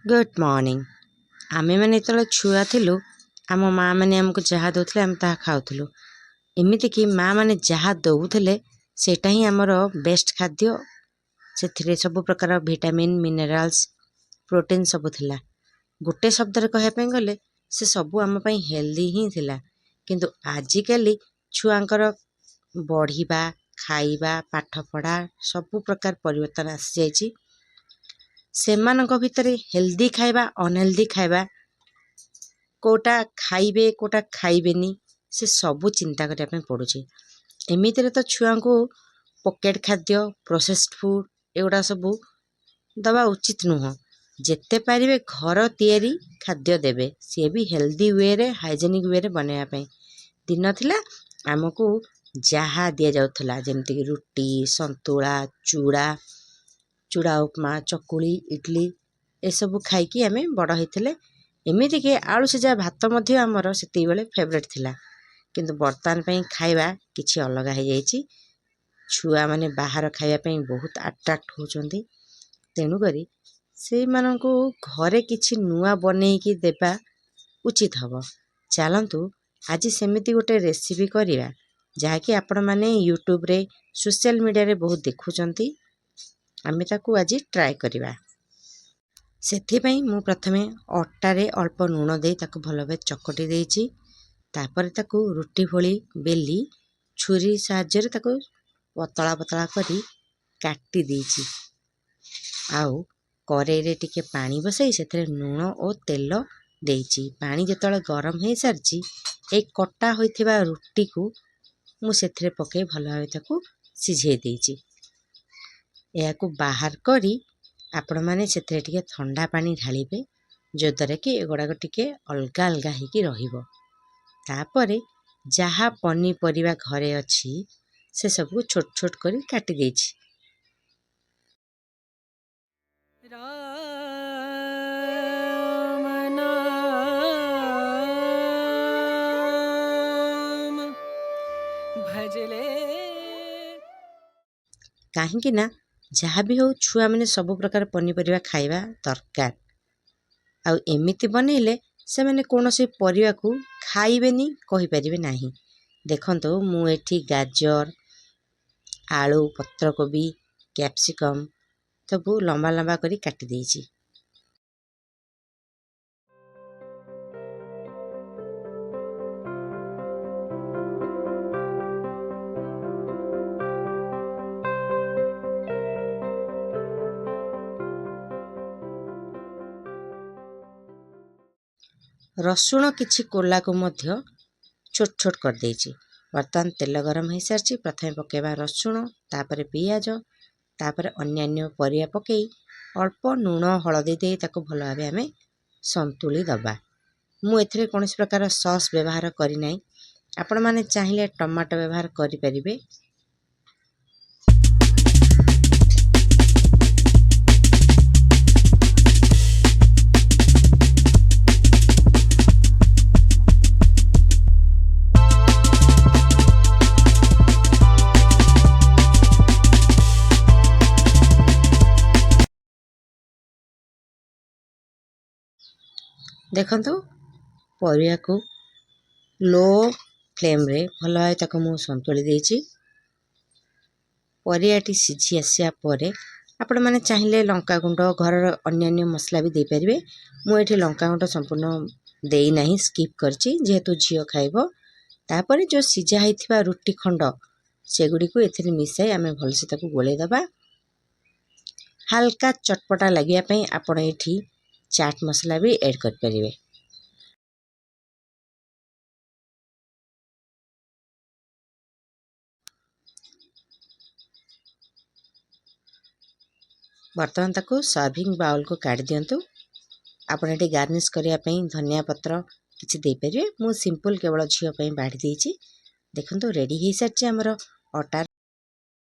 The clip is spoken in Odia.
Good morning. ଆମେମାନେ ଯେତେବେଳେ ଛୁଆ ଥିଲୁ, ଆମ ମାଆମାନେ ଆମକୁ ଯାହା ଦେଉଥିଲେ, ଆମେ ତାହା ଖାଉଥିଲୁ। ଏମିତିକି ମାଆମାନେ ଯାହା ଦେଉଥିଲେ, ସେଇଟା ହିଁ ଆମର ବେଷ୍ଟ ଖାଦ୍ୟ। ସେଥିରେ ସବୁ ପ୍ରକାର ଭିଟାମିନ୍, ମିନେରାଲ୍ସ, ପ୍ରୋଟିନ୍ ସବୁ ଥିଲା। ଗୋଟେ ଶବ୍ଦରେ କହିବା ପାଇଁ ଗଲେ, ସେ ସବୁ ଆମ ପାଇଁ ହେଲ୍ଦି ହିଁ ଥିଲା। କିନ୍ତୁ ଆଜିକାଲି ଛୁଆଙ୍କର ବଢ଼ିବା, ଖାଇବା, ପାଠପଢ଼ା ସବୁ ପ୍ରକାର ପରିବର୍ତ୍ତନ ଆସିଯାଇଛି। ସେମାନଙ୍କ ଭିତରେ ହେଲ୍ଦି ଖାଇବା, ଅନହେଲ୍ଦି ଖାଇବା, କେଉଁଟା ଖାଇବେ, କେଉଁଟା ଖାଇବେନି, ସେ ସବୁ ଚିନ୍ତା କରିବା ପାଇଁ ପଡ଼ୁଛି। ଏମିତିରେ ତ ଛୁଆଙ୍କୁ ପକେଟ୍ ଖାଦ୍ୟ, ପ୍ରୋସେସ୍ଡ ଫୁଡ଼୍ ଏଗୁଡ଼ା ସବୁ ଦେବା ଉଚିତ ନୁହଁ। ଯେତେ ପାରିବେ ଘର ତିଆରି ଖାଦ୍ୟ ଦେବେ, ସିଏ ବି ହେଲ୍ଦି ୱେରେ, ହାଇଜେନିକ୍ ୱେରେ ବନେଇବା ପାଇଁ। ଦିନ ଥିଲା, ଆମକୁ ଯାହା ଦିଆଯାଉଥିଲା, ଯେମିତିକି ରୁଟି, ସନ୍ତୁଳା, ଚୁଡ଼ା, ଚୁଡ଼ା ଉପମା, ଚକୁଳି, ଇଡ଼ଲି, ଏସବୁ ଖାଇକି ଆମେ ବଡ଼ ହେଇଥିଲେ। ଏମିତିକି ଆଳୁ ସିଝା ଭାତ ମଧ୍ୟ ଆମର ସେତିକିବେଳେ ଫେଭରେଟ୍ ଥିଲା। କିନ୍ତୁ ବର୍ତ୍ତମାନ ପାଇଁ ଖାଇବା କିଛି ଅଲଗା ହେଇଯାଇଛି। ଛୁଆମାନେ ବାହାର ଖାଇବା ପାଇଁ ବହୁତ ଆଟ୍ରାକ୍ଟ ହେଉଛନ୍ତି। ତେଣୁକରି ସେଇମାନଙ୍କୁ ଘରେ କିଛି ନୂଆ ବନେଇକି ଦେବା ଉଚିତ ହେବ। ଚାଲନ୍ତୁ, ଆଜି ସେମିତି ଗୋଟେ ରେସିପି କରିବା, ଯାହାକି ଆପଣମାନେ ୟୁଟ୍ୟୁବରେ, ସୋସିଆଲ ମିଡ଼ିଆରେ ବହୁତ ଦେଖୁଛନ୍ତି। ଆମେ ତାକୁ ଆଜି ଟ୍ରାଏ କରିବା। ସେଥିପାଇଁ ମୁଁ ପ୍ରଥମେ ଅଟାରେ ଅଳ୍ପ ଲୁଣ ଦେଇ ତାକୁ ଭଲ ଭାବେ ଚକଟି ଦେଇଛି। ତାପରେ ତାକୁ ରୁଟି ଭଳି ବେଲି ଛୁରୀ ସାହାଯ୍ୟରେ ତାକୁ ପତଳା ପତଳା କରି କାଟି ଦେଇଛି। ଆଉ କରେଇରେ ଟିକେ ପାଣି ବସାଇ ସେଥିରେ ଲୁଣ ଓ ତେଲ ଦେଇଛି। ପାଣି ଯେତେବେଳେ ଗରମ ହେଇସାରିଛି, ଏଇ କଟା ହୋଇଥିବା ରୁଟିକୁ ମୁଁ ସେଥିରେ ପକାଇ ଭଲ ଭାବେ ତାକୁ ସିଝେଇ ଦେଇଛି। ଏହାକୁ ବାହାର କରି ଆପଣମାନେ ସେଥିରେ ଟିକେ ଥଣ୍ଡା ପାଣି ଢାଳିବେ, ଯଦ୍ୱାରା କି ଏଗୁଡ଼ାକ ଟିକେ ଅଲଗା ଅଲଗା ହେଇକି ରହିବ। ତାପରେ ଯାହା ପନିପରିବା ଘରେ ଅଛି, ସେସବୁକୁ ଛୋଟ ଛୋଟ କରି କାଟି ଦେଇଛି। ରାମ ନାମ ଭଜଲେ। କାହିଁକି ନା ଯାହା ବି ହେଉ, ଛୁଆମାନେ ସବୁ ପ୍ରକାର ପନିପରିବା ଖାଇବା ଦରକାର। ଆଉ ଏମିତି ବନେଇଲେ ସେମାନେ କୌଣସି ପରିବାକୁ ଖାଇବେନି କହିପାରିବେ ନାହିଁ। ଦେଖନ୍ତୁ, ମୁଁ ଏଠି ଗାଜର, ଆଳୁ, ପତ୍ରକୋବି, କ୍ୟାପ୍ସିକମ୍ ସବୁ ଲମ୍ବା ଲମ୍ବା କରି କାଟି ଦେଇଛି। ରସୁଣ କିଛି କୋଲାକୁ ମଧ୍ୟ ଛୋଟ ଛୋଟ କରିଦେଇଛି। ବର୍ତ୍ତମାନ ତେଲ ଗରମ ହୋଇସାରିଛି। ପ୍ରଥମେ ପକାଇବା ରସୁଣ, ତାପରେ ପିଆଜ, ତାପରେ ଅନ୍ୟାନ୍ୟ ପରିବା ପକାଇ ଅଳ୍ପ ଲୁଣ ହଳଦୀ ଦେଇ ତାକୁ ଭଲ ଭାବେ ଆମେ ସନ୍ତୁଳି ଦେବା। ମୁଁ ଏଥିରେ କୌଣସି ପ୍ରକାର ସସ୍ ବ୍ୟବହାର କରିନାହିଁ। ଆପଣମାନେ ଚାହିଁଲେ ଟମାଟୋ ବ୍ୟବହାର କରିପାରିବେ। ଦେଖନ୍ତୁ, ପରିବାକୁ ଲୋ ଫ୍ଲେମ୍ରେ ଭଲ ଭାବେ ତାକୁ ମୁଁ ସନ୍ତୁଳି ଦେଇଛି। ପରିବାଟି ସିଝି ଆସିବା ପରେ ଆପଣମାନେ ଚାହିଁଲେ ଲଙ୍କାଗୁଣ୍ଡ, ଘରର ଅନ୍ୟାନ୍ୟ ମସଲା ବି ଦେଇପାରିବେ। ମୁଁ ଏଠି ଲଙ୍କାଗୁଣ୍ଡ ସମ୍ପୂର୍ଣ୍ଣ ଦେଇନାହିଁ, ସ୍କିପ୍ କରିଛି, ଯେହେତୁ ଝିଅ ଖାଇବ। ତାପରେ ଯେଉଁ ସିଝା ହେଇଥିବା ରୁଟି ଖଣ୍ଡ, ସେଗୁଡ଼ିକୁ ଏଥିରେ ମିଶାଇ ଆମେ ଭଲସେ ତାକୁ ଗୋଳେଇ ଦେବା। ହାଲକା ଚଟପଟା ଲାଗିବା ପାଇଁ ଆପଣ ଏଠି ଚାଟ୍ ମସଲା ବି ଆଡ଼୍ କରିପାରିବେ। ବର୍ତ୍ତମାନ ତାକୁ ସର୍ଭିଂ ବାଉଲକୁ କାଢ଼ି ଦିଅନ୍ତୁ। ଆପଣ ଏଠି ଗାର୍ନିସ୍ କରିବା ପାଇଁ ଧନିଆ ପତ୍ର କିଛି ଦେଇପାରିବେ। ମୁଁ ସିମ୍ପଲ୍ କେବଳ ଝିଅ ପାଇଁ ବାଢ଼ି ଦେଇଛି। ଦେଖନ୍ତୁ, ରେଡ଼ି ହେଇସାରିଛି ଆମର ଅଟାର